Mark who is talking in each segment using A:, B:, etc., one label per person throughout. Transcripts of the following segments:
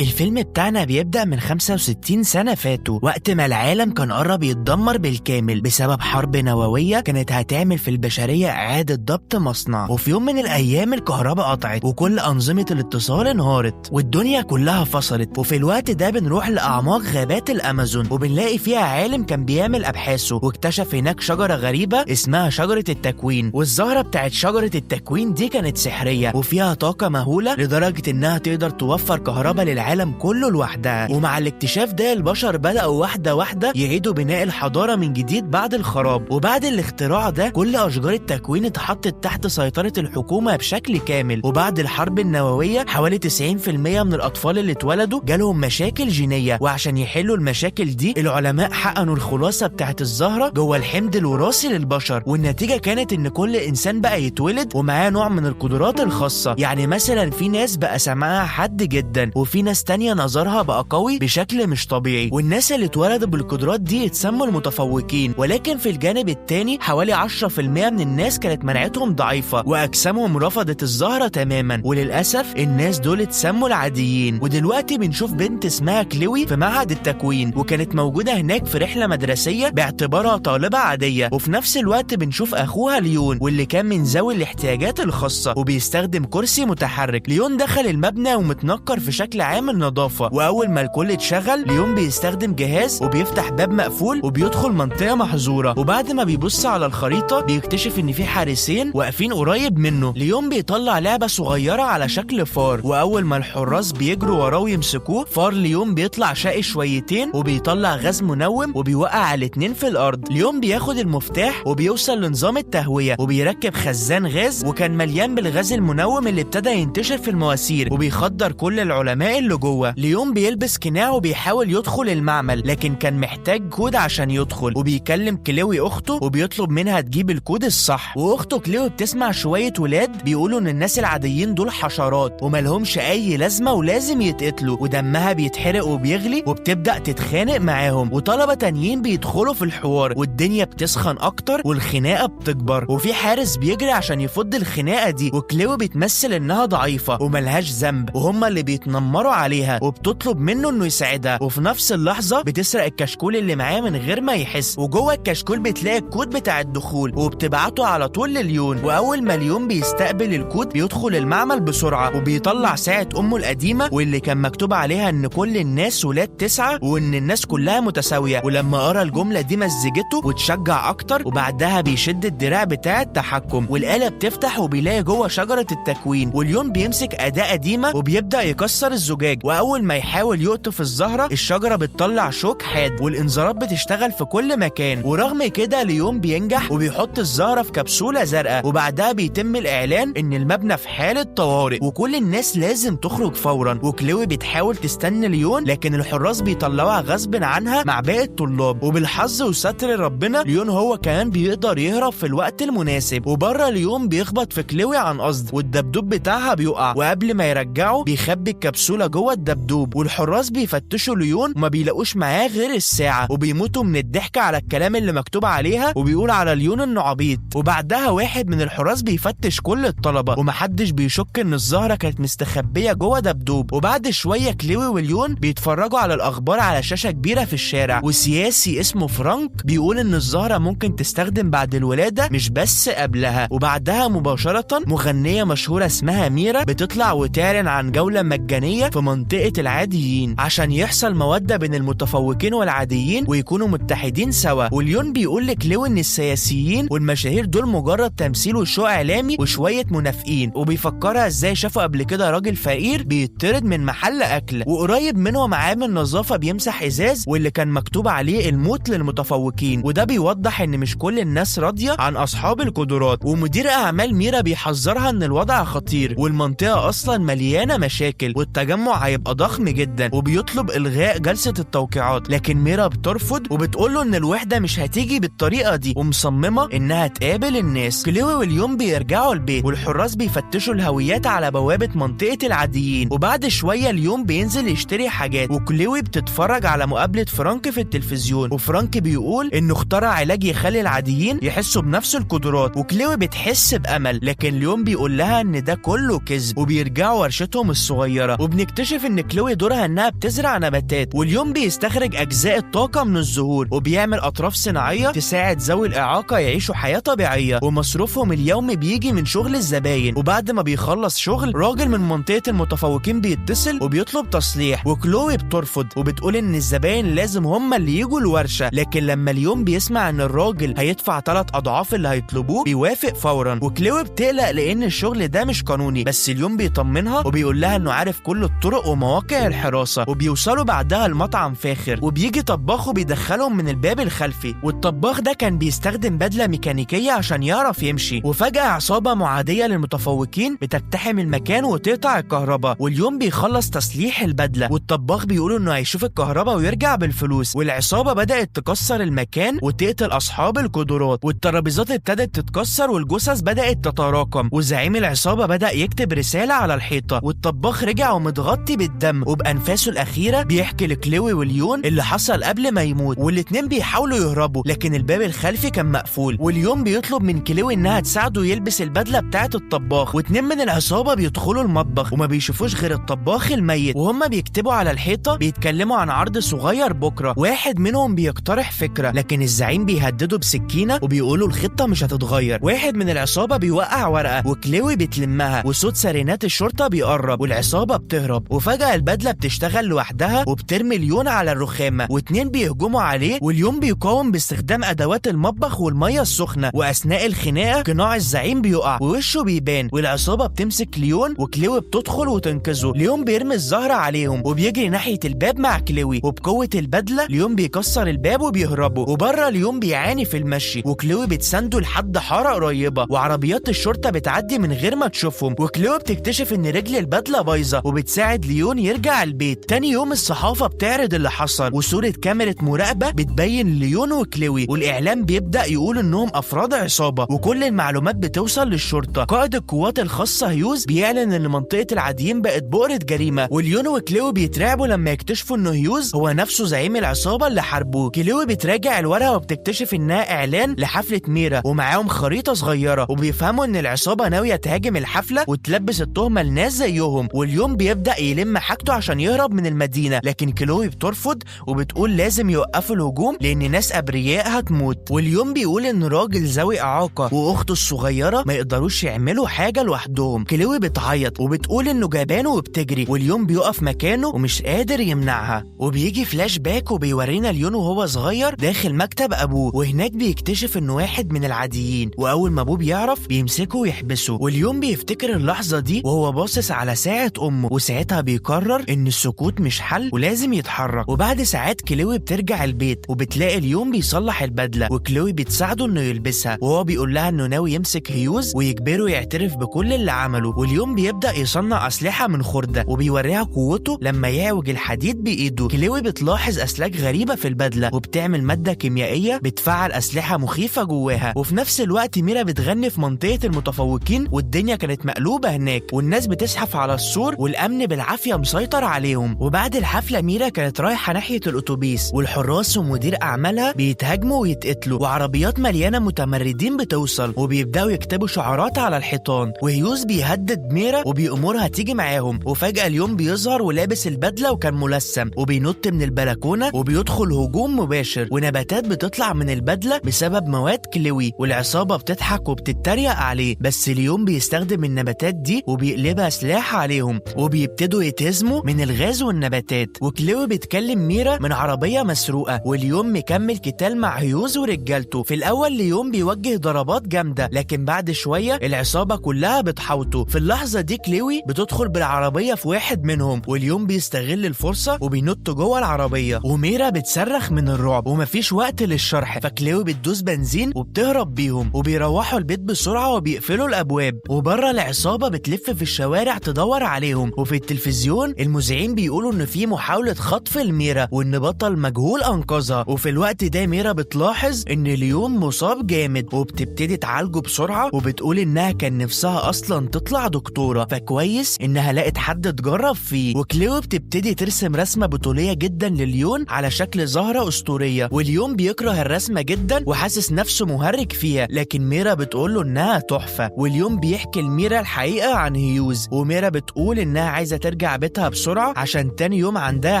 A: الفيلم بتاعنا بيبدأ من 65 سنة فاتوا، وقت ما العالم كان قرب يتدمر بالكامل بسبب حرب نووية كانت هتعمل في البشرية إعادة ضبط مصنع. وفي يوم من الأيام الكهرباء قطعت وكل أنظمة الاتصال انهارت والدنيا كلها فصلت. وفي الوقت ده بنروح لأعماق غابات الأمازون وبنلاقي فيها عالم كان بيعمل أبحاثه، واكتشف هناك شجرة غريبة اسمها شجرة التكوين. والزهرة بتاعت شجرة التكوين دي كانت سحرية وفيها طاقة مهولة لدرجة إنها تقدر توفر كهرباء للعالم كله لوحدها. ومع الاكتشاف ده البشر بدأوا واحدة واحدة يعيدوا بناء الحضارة من جديد بعد الخراب. وبعد الاختراع ده كل أشجار التكوين اتحطت تحت سيطرة الحكومة بشكل كامل. وبعد الحرب النووية حوالي 90% من الأطفال اللي اتولدوا جالهم مشاكل جينية، وعشان يحلوا المشاكل دي العلماء حقنوا الخلاصة بتاعت الزهرة جوه الحمض الوراثي للبشر. والنتيجة كانت إن كل إنسان بقى يتولد ومعاه نوع من القدرات الخاصة. يعني مثلا في ناس بقى سمعها حد جدا، وفي ناس تانية نظرها بقى قوي بشكل مش طبيعي، والناس اللي اتولدوا بالقدرات دي اتسموا المتفوقين. ولكن في الجانب التاني حوالي 10% من الناس كانت مناعتهم ضعيفة وأجسامهم رفضت الزهرة تماما، وللأسف الناس دول اتسموا العاديين. ودلوقتي بنشوف بنت اسمها كلوي في معهد التكوين، وكانت موجودة هناك في رحلة مدرسية باعتبارها طالبة عادية. وفي نفس الوقت بنشوف أخوها ليون واللي كان من ذوي الاحتياجات الخاصة وبيستخدم كرسي متحرك. ليون دخل المبنى ومتنكر في شكل عامل نظافة، وأول ما الكل اتشغل ليون بيستخدم جهاز وبيفتح باب مقفول وبيدخل منطقة محظورة. وبعد ما بيبص على الخريطة بيكتشف إن في حارسين واقفين قريب منه. ليون بيطلع لعبة صغيرة على شكل فار، وأول ما الحراس بيجروا وراه ويمسكوه فار ليون بيطلع شقي شويتين وبيطلع غاز منوم وبيوقع الاتنين في الأرض. ليون بياخد المفتاح وبيوصل لنظام التهوية وبيركب خزان غاز وكان مليان بالغاز المنوم اللي ابتدى ينتشر في المواسير وبيخدر كل العلماء اللي جوه. ليون بيلبس قناع وبيحاول يدخل المعمل، لكن كان محتاج كود عشان يدخل، وبيكلم كلوي اخته وبيطلب منها تجيب الكود الصح. واخته كلوي بتسمع شوية ولاد بيقولوا ان الناس العاديين دول حشرات ومالهمش اي لازمه ولازم يتقتلوا، ودمها بيتحرق وبيغلي وبتبدا تتخانق معاهم. وطلبه تانيين بيدخلوا في الحوار والدنيا بتسخن اكتر والخناقه بتكبر، وفي حارس بيجري عشان يفض الخناقة دي، وكلوي بتمثل انها ضعيفة وملهاش ذنب وهم اللي بيتنمروا عليها وبتطلب منه انه يساعدها. وفي نفس اللحظة بتسرق الكشكول اللي معاه من غير ما يحس، وجوه الكشكول بتلاقي الكود بتاع الدخول وبتبعته على طول لليون. واول ما ليون بيستقبل الكود بيدخل المعمل بسرعة وبيطلع ساعة امه القديمة واللي كان مكتوب عليها ان كل الناس ولاد 9 وان الناس كلها متساوية. ولما قرا الجملة دي مزجته وتشجع اكتر، وبعدها بيشد الدراع بتاع التحكم والآلة بتفتح وبيلاقي جوه شجرة التكوين. وليون بيمسك اداه قديمة وبيبدا يكسر الزجاج، واول ما يحاول يقطف الزهرة الشجرة بتطلع شوك حاد والانذارات بتشتغل في كل مكان. ورغم كده ليون بينجح وبيحط الزهرة في كبسولة زرقاء، وبعدها بيتم الاعلان ان المبنى في حاله طوارئ وكل الناس لازم تخرج فورا. وكلوي بتحاول تستنى ليون لكن الحراس بيطلعوها غصب عنها مع باقي الطلاب، وبالحظ وستر ربنا ليون هو كمان بيقدر يهرب في الوقت المناسب. وبره ليون بيخبط في كلوي عن قصد والدبدوب بتاعها بيقع، وقبل ما يرجعه بيخبي الكبسولة جوه الدبدوب، والحراس بيفتشوا ليون وما بيلاقوش معاه غير الساعة وبيموتوا من الضحك على الكلام اللي مكتوب عليها وبيقول على ليون انه عبيط. وبعدها واحد من الحراس بيفتش كل الطلبة ومحدش بيشك ان الزهرة كانت مستخبيه جوه دبدوب. وبعد شوية كلوي وليون بيتفرجوا على الاخبار على شاشة كبيرة في الشارع، وسياسي اسمه فرانك بيقول ان الزهرة ممكن تستخدم بعد الولادة مش بس قبلها. وبعدها مباشرة مغنيه مشهورة اسمها ميرا بتطلع وتعلن عن جولة مجانية في منطقة العاديين عشان يحصل موده بين المتفوقين والعاديين ويكونوا متحدين سوا. وليون بيقول لكلوي ان السياسيين والمشاهير دول مجرد تمثيل و show اعلامي وشوية منافقين، وبيفكرها ازاي شافوا قبل كده راجل فقير بيطرد من محل اكل وقريب منهم عامل نظافة بيمسح ازاز واللي كان مكتوب عليه الموت للمتفوقين، وده بيوضح ان مش كل الناس راضية عن اصحاب القدرات. ومدير اعمال ميرا بيحذرها ان الوضع خطير والمنطقة اصلا مليانة مشاكل والتجمع هيبقى ضخم جدا، وبيطلب الغاء جلسه التوقيعات، لكن ميرا بترفض وبتقول له ان الوحدة مش هتيجي بالطريقة دي ومصممه انها تقابل الناس. كلوي وليون بيرجعوا البيت والحراس بيفتشوا الهويات على بوابه منطقة العاديين، وبعد شوية ليون بينزل يشتري حاجات وكلوي بتتفرج على مقابله فرانك في التلفزيون، وفرانك بيقول انه اخترع علاج يخلي العاديين يحسوا بنفس القدرات، وكلوي بتحس بامل لكن ليون بيقول لها ان ده كله كذب. وبيرجعوا ورشتهم الصغيرة وبنكتشف وبنكتشف ان كلوي دورها انها بتزرع نباتات، واليوم بيستخرج اجزاء الطاقة من الزهور وبيعمل اطراف صناعية تساعد ذوي الاعاقة يعيشوا حياة طبيعية، ومصروفهم اليومي بيجي من شغل الزباين. وبعد ما بيخلص شغل راجل من منطقة المتفوقين بيتصل وبيطلب تصليح، وكلوي بترفض وبتقول ان الزباين لازم هم اللي يجوا الورشة، لكن لما اليوم بيسمع ان الراجل هيدفع 3 اضعاف اللي هيطلبوه بيوافق فورا. وكلوي بتقلق لان الشغل ده مش قانوني، بس اليوم بيطمنها وبيقول لها انه عارف كل الطرق ومواقع الحراسة. وبيوصلوا بعدها المطعم فاخر، وبيجي طباخه بيدخلهم من الباب الخلفي، والطباخ ده كان بيستخدم بدله ميكانيكية عشان يعرف يمشي. وفجاة عصابة معاديه للمتفوقين بتقتحم المكان وتقطع الكهرباء، واليوم بيخلص تصليح البدلة، والطباخ بيقول انه هيشوف الكهرباء ويرجع بالفلوس. والعصابه بدات تكسر المكان وتقتل اصحاب القدرات، والترابيزات ابتدت تتكسر والجثث بدات تتراكم، وزعيم العصابة بدا يكتب رسالة على الحيطة، والطباخ رجع ومتغطي بالدم، وبانفاسه الاخيرة بيحكي لكلوي وليون اللي حصل قبل ما يموت، والاتنين بيحاولوا يهربوا لكن الباب الخلفي كان مقفول. واليوم بيطلب من كلوي انها تساعده يلبس البدلة بتاعه الطباخ، واتنين من العصابة بيدخلوا المطبخ وما بيشوفوش غير الطباخ الميت، وهم بيكتبوا على الحيطة بيتكلموا عن عرض صغير بكره. واحد منهم بيقترح فكرة لكن الزعيم بيهدده بسكينة وبيقولوا الخطة مش هتتغير. واحد من العصابة بيوقع ورقة وكلوي بتلمها، وصوت سرينات الشرطة بيقرب والعصابه بتهرب. وفجاة البدلة بتشتغل لوحدها وبترمي ليون على الرخامه، واتنين بيهجموا عليه، واليوم بيقاوم باستخدام ادوات المطبخ والمية السخنة. واثناء الخناقة قناع الزعيم بيقع ووشه بيبان، والعصابه بتمسك ليون وكلوي بتدخل وتنقذه. ليون بيرمي الزهرة عليهم وبيجري ناحية الباب مع كلوي، وبقوة البدلة ليون بيكسر الباب وبيهربوا. وبره ليون بيعاني في المشي، وكلوي بتسنده لحد حارة قريبه، وعربيات الشرطة بتعدي من غير ما تشوفهم. وكلوي بتكتشف ان رجل البدلة بايظة وبتساعد ليون يرجع البيت. تاني يوم الصحافة بتعرض اللي حصل، وصوره كاميرا مراقبة بتبين ليون وكلوي، والاعلام بيبدا يقول انهم افراد عصابة، وكل المعلومات بتوصل للشرطة. قائد القوات الخاصة هيوز بيعلن ان منطقة العاديين بقت بؤرة جريمة، وليون وكلوي بيترعبوا لما يكتشفوا ان هيوز هو نفسه زعيم العصابة اللي حاربوه. كلوي بتراجع الورقة وبتكتشف انها اعلان لحفله ميرا ومعاهم خريطة صغيرة، وبيفهموا ان العصابة ناوية تهاجم الحفلة وتلبس التهمة لناس زيهم. واليوم بيبدا يلم حاجته عشان يهرب من المدينة، لكن كلوي بترفض وبتقول لازم يوقفوا الهجوم لان ناس ابرياء هتموت. واليوم بيقول ان راجل ذوي اعاقه واخته الصغيرة ما يقدروش يعملوا حاجة لوحدهم. كلوي بتعيط وبتقول انه جبان وبتجري، واليوم بيقف مكانه ومش قادر يمنعها. وبيجي فلاش باك وبيورينا ليون وهو صغير داخل مكتب ابوه، وهناك بيكتشف انه واحد من العاديين، واول ما ابوه بيعرف بيمسكه ويحبسه. واليوم بيفتكر اللحظة دي وهو باصص على ساعة امه، وساعتها بيقرر ان السكوت مش حل ولازم يتحرك. وبعد ساعات كلوي بترجع البيت وبتلاقي اليوم بيصلح البدلة، وكلوي بتساعده انه يلبسها، وهو بيقول لها انه ناوي يمسك هيوز ويجبره يعترف بكل اللي عمله. واليوم بيبدا يصنع اسلحة من خرده وبيوريها قوته لما يعوج الحديد بايده. كلوي بتلاحظ اسلاك غريبة في البدلة وبتعمل مادة كيميائية بتفعل اسلحة مخيفة جواها. وفي نفس الوقت ميرا بتغني في منطقة المتفوقين، والدنيا كانت مقلوبة هناك والناس بتزحف على السور والامن بالعافية مسيطر عليهم. وبعد الحفلة ميرا كانت رايحة ناحية الاتوبيس، والحراس ومدير اعمالها بيتهاجموا ويتقتلوا، وعربيات مليانة متمردين بتوصل وبيبداوا يكتبوا شعارات على الحيطان. وهيوز بيهدد ميرا وبيأمرها تيجي معاهم. وفجأة اليوم بيظهر ولابس البدلة وكان ملثم، وبينط من البلكونه وبيدخل هجوم مباشر، ونباتات بتطلع من البدلة بسبب مواد كلوي، والعصابه بتضحك وبتتريق عليه، بس اليوم بيستخدم النباتات دي وبيقلبها سلاح عليهم، وبيبتدوا يتهزموا من الغاز والنباتات. وكلوي بتكلم ميرا من عربية مسروقه، واليوم مكمل قتال مع هيوز ورجالته. في الاول ليون بيوجه ضربات جامدة، لكن بعد شوية العصابة كلها بتحوطه. في اللحظة دي كلوي بتدخل بالعربية في واحد منهم، واليوم بيستغل الفرصة وبينط جوه العربية، وميرا بتصرخ من الرعب ومفيش وقت للشرح، فكلوي بتدوس بنزين وبتهرب بيهم، وبيروحوا البيت بسرعة وبيقفلوا الابواب. وبره العصابة بتلف في الشوارع تدور عليهم، وفي التلفزيون المذيعين بيقولوا ان في محاولة خطف لميرا وان بطل مجهول انقذها. وفي الوقت ده ميرا بتلاحظ ان ليون مصاب جامد وبتبتدي تعالجه بسرعة، وبتقول انها كان نفسها اصلا تطلع دكتورة، فكويس انها لقت حد تجرب فيه. وكلوي بتبتدي ترسم رسمه بطوليه جدا لليون على شكل زهره اسطورية، وليون بيكره الرسمة جدا وحاسس نفسه مهرج فيها، لكن ميرا بتقول له انها تحفة. وليون بيحكي لميرا الحقيقة عن هيوز، وميرا بتقول انها عايزه ترجع ترجع بيتها بسرعة عشان تاني يوم عندها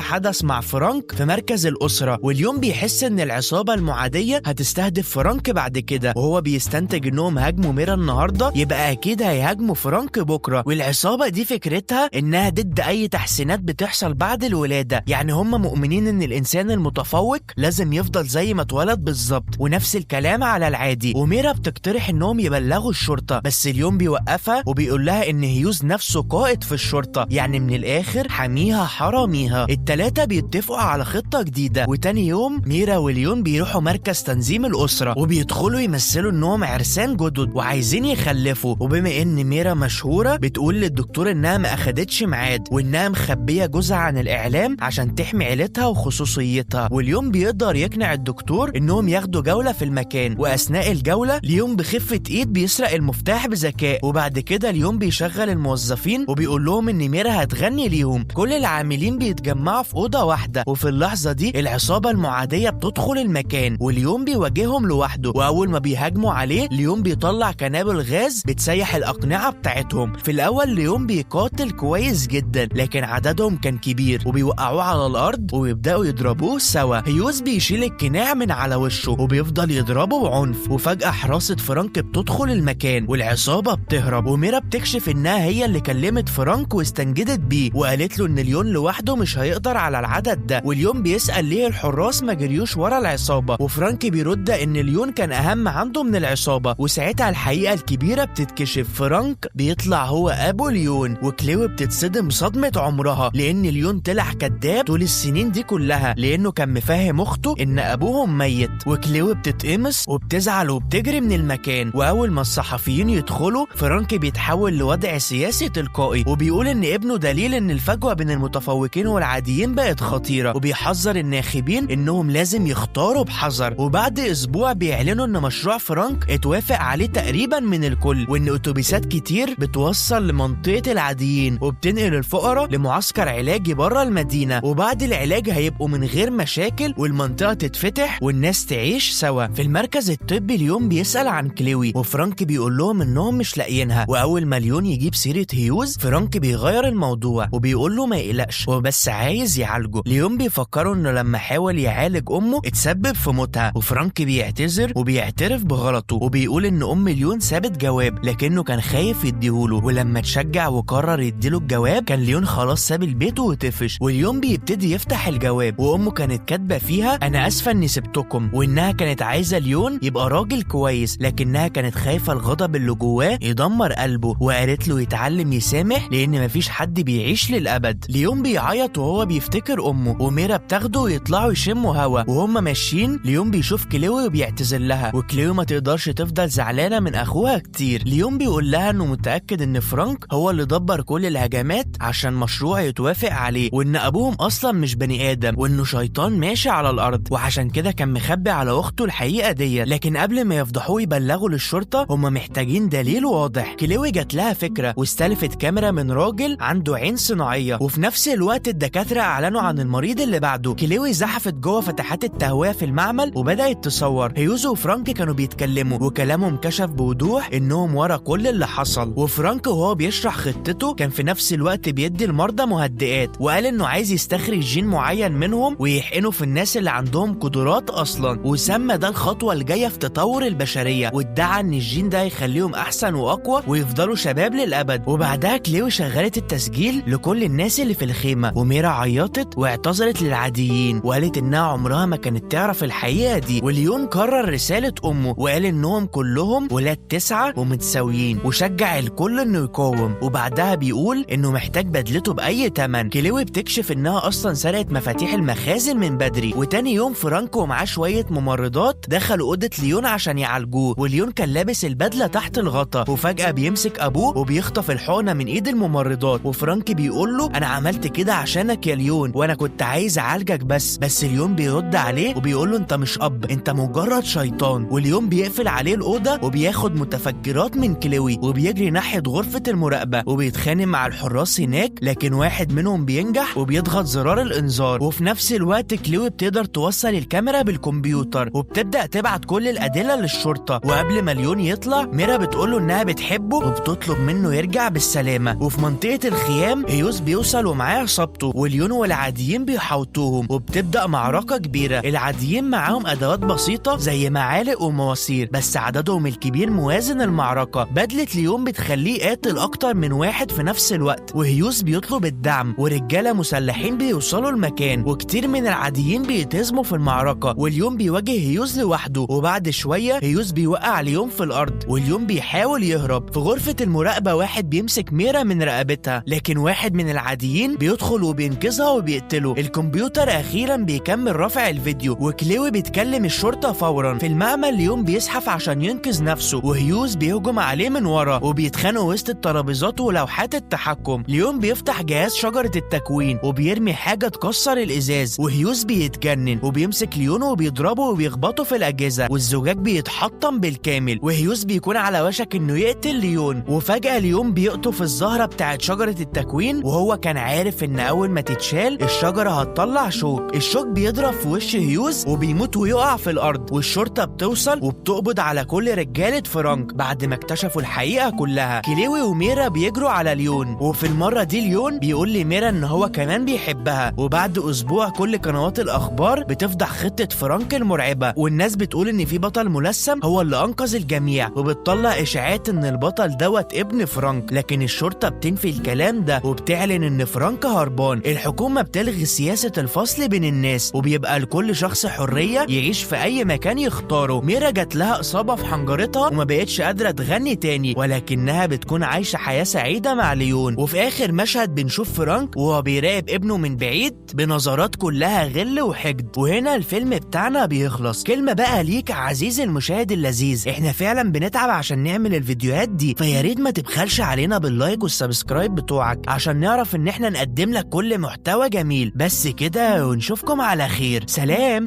A: حدث مع فرانك في مركز الأسرة. واليوم بيحس إن العصابة المعادية هتستهدف فرانك بعد كده، وهو بيستنتج إنهم هاجموا ميرا النهاردة يبقى أكيد هيهاجموا فرانك بكرة. والعصابة دي فكرتها إنها ضد أي تحسينات بتحصل بعد الولادة، يعني هم مؤمنين إن الإنسان المتفوق لازم يفضل زي ما اتولد بالظبط، ونفس الكلام على العادي. وميرا بتقترح إنهم يبلغوا الشرطة، بس اليوم بيوقفها وبيقول لها إن هيوز نفسه قائد في الشرطة، يعني من الآخر حميها حراميها. التلاتة بيتفقوا على خطة جديدة، وتاني يوم ميرا وليون بيروحوا مركز تنظيم الأسرة وبيدخلوا يمثلوا إنهم عرسان جدد وعايزين يخلفوا. وبما إن ميرا مشهورة بتقول للدكتور إنها ما أخدتش ميعاد وإنها مخبية جوزها عن الإعلام عشان تحمي عيلتها وخصوصيتها. واليوم بيقدر يقنع الدكتور إنهم ياخدوا جولة في المكان، وأثناء الجولة ليون بخفة إيد بيسرق المفتاح بذكاء. وبعد كده ليون بيشغل الموظفين وبيقول لهم إن ميرا هتغني ليهم. كل العاملين بيتجمعوا في أوضة واحدة، وفي اللحظة دي العصابة المعادية بتدخل المكان وليون بيواجههم لوحده. وأول ما بيهاجموا عليه ليون بيطلع قنابل غاز بتسيح الأقنعة بتاعتهم. في الأول ليون بيقاتل كويس جدا، لكن عددهم كان كبير وبيوقعوه على الأرض وبيبدأوا يضربوه سوا. هيوز بيشيل القناع من على وشه وبيفضل يضربه بعنف، وفجأة حراسة فرانك بتدخل المكان والعصابة بتهرب. وميرا بتكشف إنها هي اللي كلمت فرانك واستنجدت بيه وقالت له إن ليون لوحده مش هيقدر على العدد ده. وليون بيسأل ليه الحراس ما جريوش ورا العصابة، وفرانك بيرد إن ليون كان أهم عنده من العصابة. وساعتها الحقيقة الكبيرة بتتكشف، فرانك بيطلع هو أبو ليون، وكليوي بتتصدم صدمة عمرها لأن ليون طلع كذاب طول السنين دي كلها لأنه كان مفهم أخته إن أبوهم ميت. وكليوي بتتقمص وبتزعل وبتجري من المكان. وأول ما الصحفيين يدخلوا فرانك بيتحول لوضع سياسي تلقائي وبيقول إن ابنه دليل إن الفجوة بين المتفوقين والعاديين بقت خطيرة، وبيحذر الناخبين إنهم لازم يختاروا بحذر. وبعد أسبوع بيعلنوا إن مشروع فرانك اتوافق عليه تقريبا من الكل، وإن أتوبيسات كتير بتوصل لمنطقة العاديين وبتنقل الفقراء لمعسكر علاجي بره المدينة، وبعد العلاج هيبقوا من غير مشاكل والمنطقة تتفتح والناس تعيش سوا. في المركز الطبي اليوم بيسأل عن كليوي، وفرانك بيقول لهم إنهم مش لاقيينها. وأول ما ليون يجيب سيرة هيوز فرانك بيغير الموضوع وبيقول له ما يقلقش هو بس عايز يعالجه. ليون بيفكروا إنه لما حاول يعالج أمه اتسبب في موتها، وفرانك بيعتذر وبيعترف بغلطه وبيقول إن أم ليون سابت جواب لكنه كان خايف يديهوله، ولما اتشجع وقرر يديله الجواب كان ليون خلاص ساب البيت وطفش. وليون بيبتدي يفتح الجواب وأمه كانت كاتبة فيها أنا آسفة إني سبتكم، وإنها كانت عايزة ليون يبقى راجل كويس لكنها كانت خايفة الغضب اللي جواه يدمر قلبه، وقالت له يتعلم يسامح لأن مفيش حد بيعيش للأبد. ليون بيعيط وهو بيفتكر أمه، وميرا بتاخده ويطلعوا يشموا هوا. وهم ماشيين ليون بيشوف كليوي وبيعتذر لها، وكليوي ما تقدرش تفضل زعلانة من أخوها كتير. ليون بيقول لها إنه متأكد إن فرانك هو اللي دبر كل الهجمات عشان مشروع يتوافق عليه، وإن أبوهم أصلا مش بني آدم وإنه شيطان ماشي على الأرض، وعشان كده كان مخبي على أخته الحقيقة دي. لكن قبل ما يفضحوه يبلغوا للشرطة هم محتاجين دليل واضح. كليوي جات لها فكرة واستلفت كاميرا من راجل عنده عين صناعية، وفي نفس الوقت الدكاترة أعلنوا عن المريض اللي بعده. كليوي زحفت جوه فتحات التهوية في المعمل وبدأت تصور. هيوز وفرانك كانوا بيتكلموا وكلامهم كشف بوضوح إنهم ورا كل اللي حصل. وفرانك وهو بيشرح خطته كان في نفس الوقت بيدي المرضى مهدئات، وقال إنه عايز يستخرج جين معين منهم ويحقنه في الناس اللي عندهم قدرات أصلا، وسمى ده الخطوة الجاية في تطور البشرية، وادعى إن الجين ده يخليهم أحسن وأقوى ويفضلوا شباب للأبد. وبعدها كليوي شغلت التسجيل لكل الناس اللي في الخيمة، وميرا عيطت واعتذرت للعاديين وقالت إنها عمرها ما كانت تعرف الحقيقة دي. وليون كرر رسالة أمه وقال إنهم كلهم ولاد 9 ومتساويين، وشجع الكل إنه يقاوم. وبعدها بيقول إنه محتاج بدلته بأي تمن. كليوي بتكشف إنها أصلا سرقت مفاتيح المخازن من بدري. وتاني يوم فرانكو ومعاه شوية ممرضات دخلوا أوضة ليون عشان يعالجوه، وليون كان لابس البدلة تحت الغطا، وفجأة بيمسك أبوه وبيخطف الحقنة من إيد الممرضات. وفرانك بيقول له أنا عملت كده عشانك يا ليون وأنا كنت عايز أعالجك بس ليون بيرد عليه وبيقول له أنت مش أب، أنت مجرد شيطان. وليون بيقفل عليه الأوضة وبياخد متفجرات من كليوي وبيجري ناحية غرفة المراقبة وبيتخانق مع الحراس هناك، لكن واحد منهم بينجح وبيضغط زرار الإنذار. وفي نفس الوقت كليوي بتقدر توصل الكاميرا بالكمبيوتر وبتبدأ تبعت كل الأدلة للشرطة. وقبل ما ليون يطلع ميرا بتقوله إنها بتحبه وبتطلب منه يرجع بالسلامة. وفي منطقة الخيام ايام هيوز بيوصل ومعاه عصابته، وليون والعاديين بيحوطوهم، وبتبدا معركة كبيرة. العاديين معاهم ادوات بسيطة زي معالق ومواسير، بس عددهم الكبير موازن المعركة. بدله ليون بتخليه قاتل اكتر من واحد في نفس الوقت، وهيوز بيطلب الدعم، ورجاله مسلحين بيوصلوا المكان، وكتير من العاديين بيتهزموا في المعركة، وليون بيواجه هيوز لوحده. وبعد شوية هيوز بيوقع ليون في الارض، وليون بيحاول يهرب. في غرفة المراقبة واحد بيمسك ميرا من رقبتها، لكن واحد من العاديين بيدخل وبينقذها وبيقتله. الكمبيوتر اخيرا بيكمل رفع الفيديو، وكليوي بتكلم الشرطة فورا. في المعمل ليون بيزحف عشان ينقذ نفسه، وهيوز بيهجم عليه من ورا، وبيتخانقوا وسط الترابيزات ولوحات التحكم. ليون بيفتح جهاز شجرة التكوين وبيرمي حاجة تكسر الازاز، وهيوز بيتجنن وبيمسك ليون وبيضربه وبيخبطه في الاجهزة، والزجاج بيتحطم بالكامل، وهيوز بيكون على وشك انه يقتل ليون. وفجاة ليون بيقطف الزهرة بتاعت شجرة التكوين، وهو كان عارف ان اول ما تتشال الشجرة هتطلع شوك. الشوك بيضرب في وش هيوز وبيموت ويقع في الارض، والشرطة بتوصل وبتقبض على كل رجاله فرانك بعد ما اكتشفوا الحقيقة كلها. كليوي وميرا بيجروا على ليون، وفي المرة دي ليون بيقول لميرا ان هو كمان بيحبها. وبعد اسبوع كل قنوات الاخبار بتفضح خطه فرانك المرعبة، والناس بتقول ان في بطل ملثم هو اللي انقذ الجميع، وبتطلع اشاعات ان البطل دوت ابن فرانك، لكن الشرطة بتنفي الكلام ده وبتعلن ان فرانك هربان. الحكومة بتلغي سياسة الفصل بين الناس، وبيبقى لكل شخص حرية يعيش في اي مكان يختاره. ميرا جات لها اصابه في حنجرتها وما بقتش قادرة تغني تاني، ولكنها بتكون عايشه حياة سعيدة مع ليون. وفي اخر مشهد بنشوف فرانك وهو بيراقب ابنه من بعيد بنظرات كلها غل وحقد. وهنا الفيلم بتاعنا بيخلص. كلمة بقى ليك عزيزي المشاهد اللذيذ، احنا فعلا بنتعب عشان نعمل الفيديوهات دي، فيا ريت ما تبخلش علينا بال like وال subscribe بتوعك عشان نعرف ان احنا نقدم لك كل محتوى جميل. بس كده، ونشوفكم على خير. سلام.